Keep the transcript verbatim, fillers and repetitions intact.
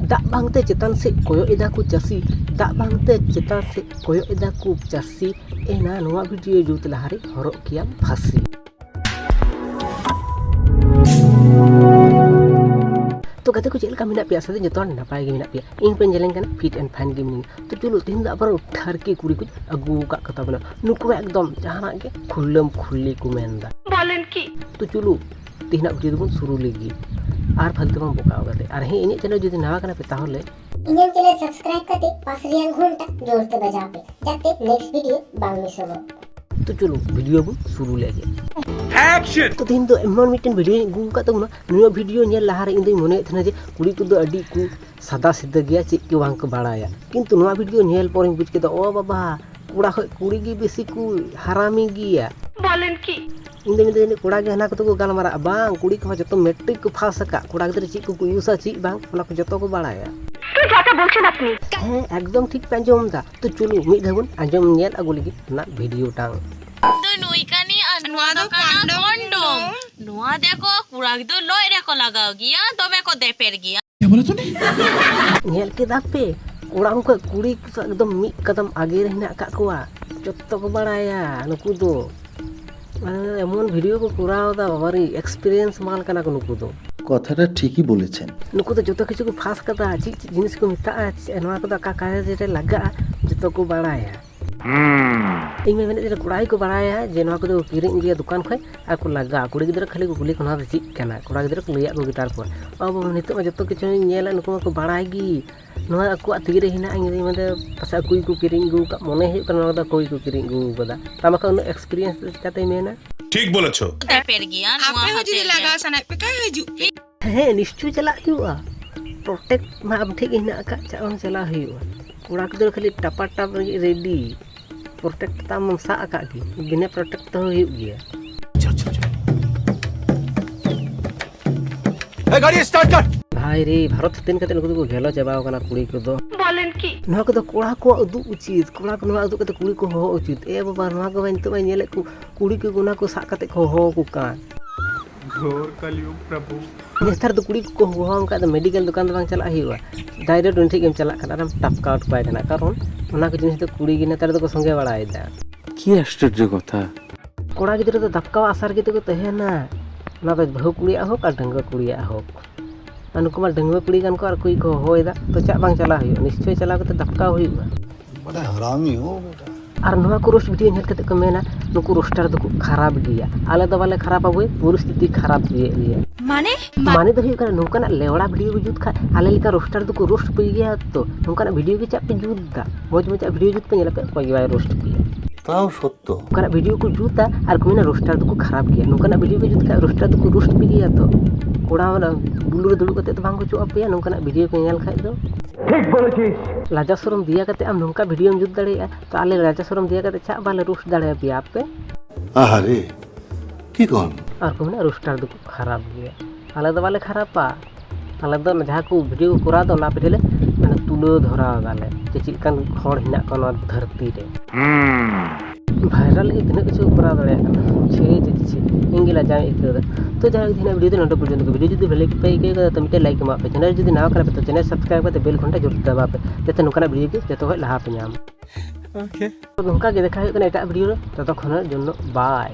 ᱫᱟᱜ ᱵᱟᱝᱛᱮ ᱪᱮᱛᱟᱱ ᱥᱮᱫ ᱠᱚᱭᱚᱜ ᱮᱫᱟ ᱠᱚ ᱪᱟᱹᱥᱤ, ᱫᱟᱜ ᱵᱟᱝᱛᱮ ᱪᱮᱛᱟᱱ ᱥᱮᱫ ᱠᱚᱭᱚᱜ ᱮᱫᱟ ᱠᱚ ᱪᱟᱹᱥᱤ, ᱮᱱᱟ ᱱᱚᱣᱟ ᱵᱷᱤᱰᱤᱭᱳ ᱡᱩᱛ ᱞᱟᱦᱟᱨᱮ ᱦᱚᱨᱚᱜ ᱠᱮᱭᱟᱢ ᱯᱷᱟᱹᱥᱤ᱾ ᱛᱚ ᱜᱟᱛᱮ ᱠᱚ, ᱪᱮᱫ ᱞᱮᱠᱟ ᱢᱮᱱᱟᱜ ᱯᱮᱭᱟ? ᱟᱥᱟ ᱫᱚ ᱡᱚᱛᱚ ᱦᱚᱲ ᱱᱟᱯᱟᱭ ᱜᱮ ᱢᱮᱱᱟᱜ ᱯᱮᱭᱟ᱾ ᱤᱧ ᱯᱮ ᱧᱮᱞᱮᱧ ᱠᱟᱱᱟ, fit and fine ᱜᱮ ᱢᱤᱱᱟᱹᱧᱟ᱾ ᱛᱚ ᱪᱚᱞᱚ, ᱛᱮᱦᱮᱧ ᱫᱚ ᱟᱵᱟᱨ ᱴᱷᱟᱨᱠᱤ ᱠᱩᱲᱤ ᱠᱚ ᱟᱹᱜᱩ ᱟᱠᱟᱫ ᱠᱚ ᱛᱟᱵᱚᱱᱟ᱾ ᱱᱩᱠᱩ ᱢᱟ ᱮᱠᱫᱚᱢ ᱡᱟᱦᱟᱱᱟᱜ ᱜᱮ ᱠᱷᱩᱞᱟᱹᱢ ᱠᱷᱩᱞᱤ ᱠᱚ ᱢᱮᱱᱫᱟ᱾ ᱵᱚᱞᱮᱱ ᱠᱤ? ᱛᱚ ᱪᱚᱞᱚ, ᱛᱮᱦᱮᱧᱟᱜ ᱵᱷᱤᱰᱤᱭᱳ ᱫᱚᱵᱚᱱ ᱥᱩᱨᱩ ᱞᱮᱜᱮ᱾ ᱟᱨ ᱯᱷᱟᱞᱛᱩ ᱵᱟᱝ ᱵᱚᱠᱟᱣ ᱠᱟᱛᱮ᱾ ᱟᱨ ᱦᱮᱸ, ᱤᱧᱟᱹᱜ ᱪᱮᱱᱮᱞ ᱡᱩᱫᱤ ᱱᱟᱣᱟ ᱠᱟᱱᱟ ᱯᱮ, ᱛᱟᱦᱚᱞᱮ ᱤᱧᱟᱹᱜ ᱪᱮᱱᱮᱞ subscribe ᱠᱟᱛᱮ ᱯᱟᱥ ᱨᱮᱭᱟᱜ ᱜᱷᱚᱱᱴᱟ ᱡᱳᱨ ᱛᱮ ᱵᱟᱡᱟᱣ ᱯᱮ, ᱡᱟᱛᱮ next video ᱵᱟᱝ ᱢᱤᱥᱚᱜᱚᱜ᱾ ᱛᱚ ᱪᱚᱞᱚ, ᱵᱷᱤᱰᱤᱭᱳ ᱵᱚᱱ ᱥᱩᱨᱩ ᱞᱮᱜᱮ᱾ Action! ᱛᱚ ᱛᱮᱦᱮᱧ ᱫᱚ ᱮᱢᱚᱱ ᱢᱤᱫᱴᱮᱱ ᱵᱷᱤᱰᱤᱭᱳᱧ ᱟᱹᱜᱩ ᱟᱠᱟᱫ ᱛᱟᱵᱚᱱᱟ᱾ ᱱᱚᱣᱟ ᱵᱷᱤᱰᱤᱭᱳ ᱧᱮᱞ ᱞᱟᱦᱟᱨᱮ ᱤᱧ ᱫᱚᱧ ᱢᱚᱱᱮᱭᱮᱫ ᱛᱟᱦᱮᱱᱟ ᱡᱮ ᱠᱩᱲᱤ ᱠᱚᱫᱚ ᱟᱹᱰᱤ ᱠᱚ ᱥᱟᱫᱟ ᱥᱤᱫᱟᱹ ᱜᱮᱭᱟ, ᱪᱮᱫ ᱜᱮ ᱵᱟᱝ ᱠᱚ ᱵᱟᱲᱟᱭᱟ᱾ ᱠᱤᱱᱛᱩ ᱱᱚᱣᱟ ᱵᱷᱤᱰᱤᱭᱳ ᱧᱮᱞ ᱯᱚᱨᱮᱧ ᱵᱩᱡᱽ ᱠᱮᱫᱟ, ᱚ ᱵᱟᱵᱟ, ᱠᱚᱲᱟ ᱠᱷᱚᱡ ᱠᱩᱲᱤ ᱜᱮ ᱵᱮᱥᱤ ᱠᱚ ᱦᱟᱨᱟᱢᱤ ᱜᱮᱭᱟ᱾ ᱵᱚᱞᱮᱱ ᱠᱤ? ᱤᱧ ᱫᱚ ᱢᱮᱱᱫᱟᱹᱧ, ᱡᱟᱹᱱᱤᱡ ᱠᱚᱲᱟ ᱜᱮ ᱦᱟᱱᱟ ᱠᱚᱫᱚ ᱠᱚ ᱜᱟᱞᱢᱟᱨᱟᱜᱼᱟ᱾ ᱵᱟᱝ, ᱠᱩᱲᱤ ᱠᱚᱦᱚᱸ ᱡᱚᱛᱚ ᱢᱮᱴᱨᱤᱠ ᱠᱚ ᱯᱷᱟᱥ ᱟᱠᱟᱫ᱾ ᱠᱚᱲᱟ ᱜᱤᱫᱽᱨᱟᱹ ᱪᱮᱫ ᱠᱚᱠᱚ ᱤᱭᱩᱥᱟ, ᱪᱮᱫ ᱵᱟᱝ, ᱚᱱᱟ ᱠᱚ ᱡᱚᱛᱚ ᱠᱚ ᱵᱟᱲᱟᱭᱟ᱾ ᱛᱚ ᱡᱟᱠᱟ ᱵᱚᱞᱪᱷᱮᱱ ᱟᱯᱱᱤ᱾ ᱦᱮᱸ, ᱮᱠᱫᱚᱢ ᱴᱷᱤᱠ ᱯᱮ ᱟᱸᱡᱚᱢ ᱮᱫᱟ᱾ ᱛᱚ ᱪᱚᱞᱚ, ᱢᱤᱫ ᱫᱷᱟᱣ ᱵᱚᱱ ᱟᱸᱡᱚᱢ ᱧᱮᱞ ᱟᱹᱜᱩ ᱞᱟᱹᱜᱤᱫ ᱚᱱᱟ ᱵᱷᱤᱰᱤᱭᱳ ᱴᱟᱝ᱾ ᱫᱚ ᱱᱩᱭ ᱠᱟᱱᱤ ᱟᱨ ᱱᱚᱣᱟ ᱫᱚ ᱠᱟᱱᱟ ᱠᱚᱱᱰᱚᱢ᱾ ᱱᱚᱣᱟ ᱫᱮᱠᱚ, ᱠᱚᱲᱟ ᱜᱤᱫᱽᱨᱟᱹ ᱞᱚᱡ ᱨᱮᱠᱚ ᱞᱟᱜᱟᱣ ᱜᱮᱭᱟ, ᱫᱚᱢᱮ ᱠᱚ ᱫᱮᱯᱮᱨ ᱜᱮᱭᱟ᱾ ᱧᱮᱞ ᱠᱮᱫᱟ ᱯᱮ? ᱠᱚᱲᱟ ᱠᱚ ᱠᱷᱚᱡ ᱠᱩᱲᱤ ᱠᱚ ᱮᱠᱫᱚᱢ ᱢᱤᱫ ᱠᱟᱫᱚᱢ ᱟᱜᱮ ᱨᱮ ᱦᱮᱱᱟᱜ ᱟᱠᱟᱫ ᱠᱚᱣᱟ᱾ ᱡᱚᱛᱚ ᱠᱚ ᱵᱟᱲᱟᱭᱟ ᱱᱩᱠᱩ ᱫᱚ᱾ ᱢᱟᱱᱮ ᱮᱢᱚᱱ ᱵᱷᱤᱰᱤᱭᱳ ᱠᱚ ᱠᱚᱨᱟᱣ ᱮᱫᱟ, ᱵᱟᱵᱟᱨᱮ, ᱮᱠᱥᱯᱮᱨᱤᱭᱮᱱᱥ ᱢᱟᱞ ᱠᱟᱱᱟ ᱠᱚ ᱱᱩᱠᱩ ᱫᱚ᱾ কথাটা ঠিকই বলেছেন। ᱱᱩᱠᱩ ᱫᱚ ᱡᱚᱛᱚ ᱠᱤᱪᱷᱩ ᱠᱚ ᱯᱷᱟᱥ ᱠᱟᱫᱟ, ᱪᱮᱫ ᱪᱮᱫ ᱡᱤᱱᱤᱥ ᱠᱚ ᱢᱮᱛᱟᱜᱼᱟ, ᱪᱮᱫ ᱱᱚᱣᱟ ᱠᱚᱫᱚ ᱚᱠᱟ ᱠᱟᱡᱽ ᱨᱮ ᱞᱟᱜᱟᱜᱼᱟ, ᱡᱚᱛᱚ ᱠᱚ ᱵᱟᱲᱟᱭᱟ᱾ ᱤᱧ ᱢᱟ ᱢᱮᱱᱮᱫ ᱡᱮ ᱠᱚᱲᱟ ᱜᱮᱠᱚ ᱵᱟᱲᱟᱭᱟ ᱡᱮ ᱱᱚᱣᱟ ᱠᱚᱫᱚ ᱠᱤᱨᱤᱧ ᱟᱹᱜᱩᱭᱟ ᱫᱚᱠᱟᱱ ᱠᱷᱚᱱ ᱟᱨ ᱠᱚ ᱞᱟᱜᱟᱜᱼᱟ᱾ ᱠᱩᱲᱤ ᱜᱤᱫᱽᱨᱟᱹ ᱠᱷᱟᱹᱞᱤ ᱠᱚ ᱠᱩᱞᱤ ᱠᱚᱣᱟ, "ᱱᱚᱣᱟ ᱫᱚ ᱪᱮᱫ ᱠᱟᱱᱟ?" ᱠᱚᱲᱟ ᱜᱤᱫᱽᱨᱟᱹ ᱠᱚ ᱞᱟᱹᱭᱟᱫ ᱠᱚᱜᱮ ᱛᱟᱨᱯᱚᱨ᱾ ᱚ ᱵᱟᱵᱟ, ᱱᱤᱛᱚᱜ ᱢᱟ ᱡᱚᱛᱚ ᱠᱤᱪᱷᱩᱧ ᱧᱮᱞᱟ, ᱱᱩᱠᱩ ᱢᱟᱠᱚ ᱵᱟᱲᱟᱭ ᱜᱮ᱾ ᱱᱚᱣᱟ ᱟᱠᱚᱣᱟᱜ ᱛᱤ ᱨᱮ ᱦᱮᱱᱟᱜᱼᱟ, ᱤᱧ ᱫᱚᱧ ᱢᱮᱱᱫᱟ ᱯᱟᱥᱮᱡ ᱟᱠᱚ ᱜᱮᱠᱚ ᱠᱤᱨᱤᱧ ᱟᱹᱜᱩ ᱟᱠᱟᱫ, ᱢᱚᱱᱮ ᱦᱩᱭᱩᱜ ᱠᱟᱱᱟ ᱱᱚᱣᱟ ᱫᱚ ᱟᱠᱚ ᱜᱮᱠᱚ ᱠᱤᱨᱤᱧ ᱟᱹᱜᱩ ᱟᱠᱟᱫᱟ᱾ ᱛᱟᱨ ᱵᱟᱠᱷᱟᱱ ᱩᱱᱟᱹᱜ ᱮᱠᱥᱯᱤᱨᱤᱭᱮᱱᱥ ᱪᱤᱠᱟᱛᱮᱭ ᱢᱮᱱᱟ? ᱴᱷᱤᱠ ᱵᱚᱞᱮᱪᱷᱚ᱾ ᱟᱯᱮ ᱦᱚᱸ ᱡᱩᱫᱤ ᱞᱟᱜᱟᱣ ᱥᱟᱱᱟᱭᱮᱫ ᱯᱮ ᱠᱷᱟᱱ ᱦᱤᱡᱩᱜ ᱯᱮ᱾ ᱦᱮᱸ, ᱱᱤᱥᱪᱚᱭ ᱪᱟᱞᱟᱜ ᱦᱩᱭᱩᱜᱼᱟ᱾ ᱯᱨᱚᱴᱮᱠᱴ ᱢᱟ ᱟᱢ ᱴᱷᱮᱡ ᱜᱮ ᱦᱮᱱᱟᱜ ᱟᱠᱟᱫ, ᱪᱟᱜ ᱵᱟᱝ ᱪᱟᱞᱟᱜ ᱦᱩᱭᱩᱜᱼᱟ᱾ ᱠᱚᱲᱟ ᱜᱤᱫᱽᱨᱟᱹ ᱠᱷᱟᱹᱞᱤ ᱴᱟᱯᱟ ᱴᱟᱯ ᱞᱟᱹᱜᱤᱫ ᱨᱮᱰᱤ᱾ ᱯᱨᱚᱴᱮᱠᱴ ᱛᱟᱢ ᱥᱟᱵ ᱟᱠᱟᱫ ᱜᱮ, ᱵᱤᱱᱟᱹ ᱯᱨᱚᱴᱮᱠᱴ ᱛᱮᱦᱚᱸ ᱦᱩᱭᱩᱜ ᱜᱮᱭᱟ᱾ ᱮ, ᱜᱟᱹᱰᱤ ᱥᱴᱟᱨᱴ ᱠᱟᱨ᱾ ᱵᱷᱟᱭ ᱨᱮ, ᱵᱷᱟᱨᱚᱛ ᱥᱟᱹᱫᱷᱤᱱ ᱠᱟᱛᱮ ᱱᱩᱠᱩ ᱫᱚᱠᱚ ᱜᱮᱞᱚ ᱪᱟᱵᱟᱣ ᱠᱟᱱᱟ ᱠᱩᱲᱤ ᱠᱚᱫᱚ᱾ ᱵᱚᱞᱮᱱ ᱠᱤ? ᱱᱚᱣᱟ ᱠᱚᱫᱚ ᱠᱚᱲᱟ ᱠᱚᱣᱟᱜ ᱩᱫᱩᱜ ᱩᱪᱤᱛ᱾ ᱠᱚᱲᱟ ᱠᱚ ᱱᱚᱣᱟ ᱩᱫᱩᱜ ᱠᱟᱛᱮ ᱠᱩᱲᱤ ᱠᱚ ᱦᱚᱦᱚ ᱩᱪᱤᱛ᱾ ᱮ ᱵᱟᱵᱟ, ᱱᱚᱣᱟ ᱠᱚ ᱱᱤᱛᱚᱜ ᱢᱟ ᱧᱮᱞᱮᱫ ᱠᱚ, ᱠᱩᱲᱤ ᱠᱚ ᱚᱱᱟ ᱠᱚ ᱥᱟᱵ ᱠᱟᱛᱮ ᱠᱚ ᱦᱚᱦᱚ ᱟᱠᱚ ᱠᱟᱱ᱾ ᱜᱷᱳᱨ ᱠᱟᱞᱤᱭᱩᱜᱽ ᱯᱨᱚᱵᱷᱩ᱾ ᱱᱮᱛᱟᱨ ᱫᱚ ᱠᱩᱲᱤ ᱠᱚᱠᱚ ᱦᱚᱦᱚᱣᱟᱢ ᱠᱷᱟᱱ ᱫᱚ ᱢᱮᱰᱤᱠᱮᱞ ᱫᱚᱠᱟᱱ ᱫᱚ ᱵᱟᱝ ᱪᱟᱞᱟᱜ ᱦᱩᱭᱩᱜᱼᱟ, ᱰᱟᱭᱨᱮᱠᱴ ᱩᱱᱤ ᱴᱷᱮᱱ ᱜᱮᱢ ᱪᱟᱞᱟᱜ ᱠᱟᱱᱟ ᱟᱨᱮᱢ ᱴᱟᱯᱠᱟ ᱦᱚᱴᱚ ᱠᱟᱭ ᱠᱟᱱᱟ᱾ ᱠᱟᱨᱚᱱ ᱚᱱᱟ ᱠᱚ ᱡᱤᱱᱤᱥ ᱫᱚ ᱠᱩᱲᱤ ᱜᱮ ᱱᱮᱛᱟᱨ ᱫᱚᱠᱚ ᱥᱚᱸᱜᱮ ᱵᱟᱲᱟᱭᱮᱫᱟ᱾ কি আশ্চর্য কথা। ᱠᱚᱲᱟ ᱜᱤᱫᱽᱨᱟᱹ ᱫᱚ ᱫᱟᱯᱠᱟᱣᱟᱜ ᱟᱥᱟ ᱨᱮᱜᱮ ᱛᱮᱠᱚ ᱛᱟᱦᱮᱱᱟ, ᱚᱱᱟ ᱫᱚ ᱵᱟᱹᱦᱩ ᱠᱩᱲᱤᱭᱟᱜ ᱦᱳᱠ ᱟᱨ ᱰᱟᱺᱜᱩᱣᱟᱹ ᱠᱩᱲᱤᱭᱟᱜ ᱦᱳᱠ᱾ ᱟᱨ ᱱᱩᱠᱩ ᱢᱟ ᱰᱟᱺᱜᱩᱣᱟᱹ ᱠᱩᱲᱤ ᱠᱟᱱ ᱠᱚ ᱟᱨ ᱠᱩᱲᱤ ᱠᱚ ᱦᱚᱦᱚᱭᱮᱫᱟ, ᱛᱚ ᱪᱟᱜ ᱵᱟᱝ ᱪᱟᱞᱟᱣ ᱦᱩᱭᱩᱜᱼᱟ, ᱱᱤᱥᱪᱚᱭ ᱪᱟᱞᱟᱣ ᱠᱟᱛᱮ ᱫᱟᱯᱠᱟᱣ ᱦᱩᱭᱩᱜᱼᱟ᱾ ᱵᱟᱲᱟ ᱦᱟᱨᱟᱢᱤ ᱦᱳ ᱵᱮᱴᱟ᱾ ᱟᱨ ᱱᱚᱣᱟ ᱠᱚ ᱨᱳᱥᱴ ᱵᱷᱤᱰᱤᱭᱳ ᱧᱮᱞ ᱠᱟᱛᱮ ᱠᱚ ᱢᱮᱱᱟ, ᱱᱩᱠᱩ ᱨᱳᱥᱴᱟᱨ ᱫᱚᱠᱚ ᱠᱷᱟᱨᱟᱯ ᱜᱮᱭᱟ᱾ ᱟᱞᱮ ᱫᱚ ᱵᱟᱞᱮ ᱠᱷᱟᱨᱟᱯᱟ ᱵᱳᱭ, ᱯᱚᱨᱤᱥᱛᱷᱤᱛᱤ ᱠᱷᱟᱨᱟᱯ ᱤᱫᱤᱭᱮᱫ ᱞᱮᱭᱟ᱾ ᱢᱟᱱᱮ? ᱢᱟᱱᱮ ᱫᱚ ᱦᱩᱭᱩᱜ ᱠᱟᱱᱟ, ᱱᱚᱝᱠᱟᱱᱟᱜ ᱞᱮᱣᱲᱟ ᱵᱷᱤᱰᱤᱭᱳ ᱠᱚ ᱡᱩᱛ ᱠᱷᱟᱡ ᱟᱞᱮ ᱞᱮᱠᱟ ᱨᱳᱥᱴᱟᱨ ᱫᱚᱠᱚ ᱨᱳᱥᱴ ᱯᱮ ᱜᱮᱭᱟ ᱛᱚ᱾ ᱱᱚᱝᱠᱟᱱᱟᱜ ᱵᱷᱤᱰᱤᱭᱳ ᱜᱮ ᱪᱟᱜ ᱯᱮ ᱡᱩᱛ ᱫᱟ, ᱢᱚᱡᱽ ᱢᱚᱡᱽ ᱵᱷᱤᱰᱤᱭᱳ ᱡᱩᱛ ᱯᱮ, ᱧᱮᱞ ᱟᱯᱮ ᱚᱠᱚᱭ ᱜᱮ ᱵᱟᱭ ᱨᱳᱥᱴ ᱯᱮᱭᱟ᱾ ᱛᱟᱣ ᱥᱚᱛᱛᱚ᱾ ᱱᱚᱝᱠᱟᱱᱟᱜ ᱵᱷᱤᱰᱤᱭᱳ ᱠᱚ ᱡᱩᱛᱟ ᱟᱨ ᱠᱚ ᱢᱮᱱᱟ ᱨᱳᱥᱴᱟᱨ ᱫᱚᱠᱚ ᱠᱷᱟᱨᱟᱯ ᱜᱮᱭᱟ᱾ ᱱᱚᱝᱠᱟᱱᱟᱜ ᱵᱷᱤᱰᱤᱭᱳ ᱠᱚ ᱡᱩᱛ ᱠᱷᱟᱡ ᱨᱳᱥᱴᱟᱨ ᱫᱚᱠᱚ ᱨᱳᱥᱴ ᱯᱮ ᱜᱮᱭᱟ ᱛᱚ᱾ ᱠᱚᱲᱟ ᱚᱱᱟ ᱵᱩᱞᱩ ᱨᱮ ᱫᱩᱲᱩᱵ ᱠᱟᱛᱮ ᱫᱚ ᱵᱟᱝ ᱠᱚ ᱪᱚᱜ ᱟᱯᱮᱭᱟ ᱱᱚᱝᱠᱟᱱᱟᱜ ᱵᱷᱤᱰᱤᱭᱳ ᱠᱚ ᱧᱮᱞ ᱠᱷᱟᱡ ᱫᱚ᱾ ᱴᱷᱤᱠ ᱵᱚᱞᱮᱪᱤᱥ᱾ ᱞᱟᱡᱟ ᱥᱚᱨᱚᱢ ᱫᱮᱭᱟ ᱠᱟᱛᱮ ᱟᱢ ᱱᱚᱝᱠᱟ ᱵᱷᱤᱰᱤᱭᱳᱢ ᱡᱩᱛ ᱫᱟᱲᱮᱭᱟᱜᱼᱟ, ᱛᱚ ᱟᱞᱮ ᱞᱟᱡᱟ ᱥᱚᱨᱚᱢ ᱫᱮᱭᱟ ᱠᱟᱛᱮ ᱪᱟᱜ ᱵᱟᱞᱮ ᱨᱳᱥᱴ ᱫᱟᱲᱮᱭᱟᱯᱮᱭᱟ ᱟᱯᱮ? ᱟᱦᱟᱨᱮ, ᱠᱤ ᱠᱚᱱ? ᱟᱨ ᱠᱚ ᱢᱮᱱᱟ ᱨᱳᱥᱴᱟᱨ ᱫᱚᱠᱚ ᱠᱷᱟᱨᱟᱯ ᱜᱮᱭᱟ᱾ ᱟᱞᱮ ᱫᱚ ᱵᱟᱞᱮ ᱠᱷᱟᱨᱟᱯᱟ, ᱟᱞᱮ ᱫᱚ ᱡᱟᱦᱟᱸ ᱠᱚ ᱵᱷᱤᱰᱤᱭᱳ ᱠᱚ ᱠᱚᱨᱟᱣ ᱫᱚ ᱚᱱᱟ ᱯᱤᱪᱷᱮ ᱞᱮ ᱢᱟᱱᱮ ᱛᱩᱞᱟᱹᱣ ᱫᱷᱚᱨᱟᱣ ᱫᱟᱞᱮ ᱡᱮ ᱪᱮᱫ ᱞᱮᱠᱟᱱ ᱦᱚᱲ ᱦᱮᱱᱟᱜ ᱠᱚᱣᱟ ᱱᱚᱣᱟ ᱫᱷᱟᱹᱨᱛᱤ ᱨᱮ᱾ ᱵᱷᱟᱭᱨᱟᱞ ᱞᱟᱹᱜᱤᱫ ᱛᱤᱱᱟᱹᱜ ᱠᱤᱪᱷᱩ ᱠᱚᱨᱟᱣ ᱫᱟᱲᱮᱭᱟᱜ ᱠᱟᱱᱟ᱾ ᱪᱷᱮ ᱪᱷᱮ ᱪᱷᱮ, ᱤᱧ ᱜᱮ ᱞᱟᱡᱟᱣ ᱤᱧ ᱟᱹᱭᱠᱟᱹᱣ ᱮᱫᱟ᱾ ᱛᱚ ᱡᱟᱭᱦᱳᱠ, ᱛᱮᱦᱮᱧᱟᱜ ᱵᱷᱤᱰᱤᱭᱳ ᱫᱚ ᱱᱚᱰᱮ ᱯᱚᱨᱡᱚᱱᱛᱚ ᱜᱮ᱾ ᱵᱷᱤᱰᱤᱭᱳ ᱡᱩᱫᱤ ᱵᱷᱟᱞᱮ ᱯᱮ ᱟᱹᱭᱠᱟᱹᱣ ᱠᱟᱫᱟ ᱛᱚ ᱢᱤᱫᱴᱮᱱ ᱞᱟᱭᱤᱠ ᱮᱢᱟᱜ ᱯᱮ, ᱪᱮᱱᱮᱞ ᱡᱩᱫᱤ ᱱᱟᱣᱟ ᱠᱟᱱᱟ ᱯᱮ ᱛᱚ ᱪᱮᱱᱮᱞ ᱥᱟᱵᱥᱠᱨᱟᱭᱤᱵ ᱠᱟᱛᱮ ᱵᱮᱞ ᱜᱷᱚᱱᱴᱟ ᱡᱳᱨ ᱛᱮ ᱫᱟᱵᱟᱣ ᱯᱮ, ᱡᱟᱛᱮ ᱱᱚᱝᱠᱟᱱᱟᱜ ᱵᱷᱤᱰᱤᱭᱳ ᱜᱮ ᱡᱚᱛᱚ ᱠᱷᱚᱱ ᱞᱟᱦᱟ ᱯᱮ ᱧᱟᱢ᱾ ᱳᱠᱮ᱾ ᱛᱚ ᱱᱚᱝᱠᱟ ᱜᱮ ᱫᱮᱠᱷᱟ ᱦᱩᱭᱩᱜ ᱠᱟᱱᱟ ᱮᱴᱟᱜ ᱵᱷᱤᱰᱤᱭᱳ ᱨᱮ, ᱛᱚᱛᱚᱠᱷᱚᱱ ᱡᱚᱱᱱᱚ ᱵᱟᱭ᱾